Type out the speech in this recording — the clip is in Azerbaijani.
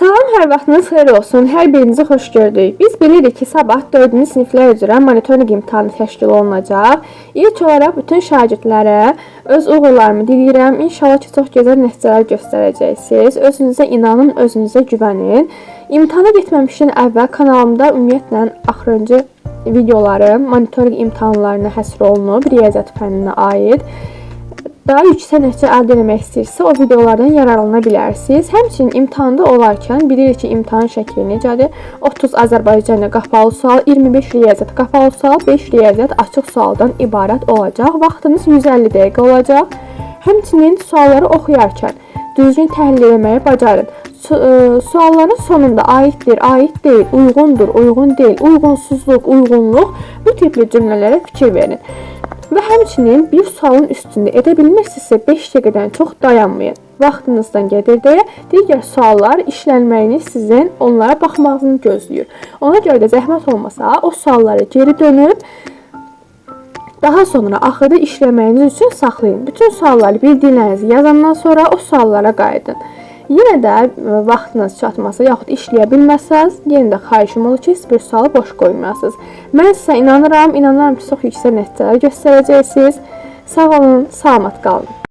Salam, hər vaxtınız xeyir olsun. Hər birinizi xoş gördük. Biz bilirik ki, sabah 4-cü siniflər üzrə monitorinq imtahanı təşkil olunacaq. İlk olaraq bütün şagirdlərə öz uğurlarımı diləyirəm. İnşallah ki, çox gözəl nəticələr göstərəcəksiniz. Özünüzə inanın, özünüzə güvənin. İmtahana getməmişdən əvvəl kanalımda ümumiyyətlə axırıncı videolarım monitorinq imtahanlarına həsr olunub, riyaziyyat fənninə aid. Daha yüksək nəticə əldə etmək istəyirsə, o videolardan yararlana bilərsiniz. Həmçinin imtahanda olarkən bilirik ki, imtahan şəkli necədir? 30 Azərbaycanca qapalı sual, 25 riyaziyyat qapalı sual, 5 riyaziyyat açıq sualdan ibarət olacaq. Vaxtınız 150 dəqiqə olacaq. Həmçinin sualları oxuyarkən düzgün təhlil etməyi bacarın. Sualların sonunda aiddir, aid deyil, uyğundur, uyğun deyil, uyğunsuzluq, uyğunluq bu tipli cümlələrə fikir verin. Və həmçinin bir sualın üstündə edə bilmirsinizsə 5 dəqiqədən çox dayanmayın. Vaxtınızdan gedir deyə digər suallar işlənməyini sizin onlara baxmağınızı gözləyir. Ona görə də zəhmət olmasa o suallara geri dönüb daha sonra axırda işləməyiniz üçün saxlayın. Bütün sualları bildiklərinizi yazandan sonra o suallara qayıdın. Yenə də vaxtınız çatmasa yaxud işləyə bilməsəz, yenə də xahişim olur ki, heç bir sualı boş qoymayasınız. Mən sizə inanıram, inanıram ki, çox yüksək nəticələr göstərəcəksiniz. Sağ olun, salamat qalın.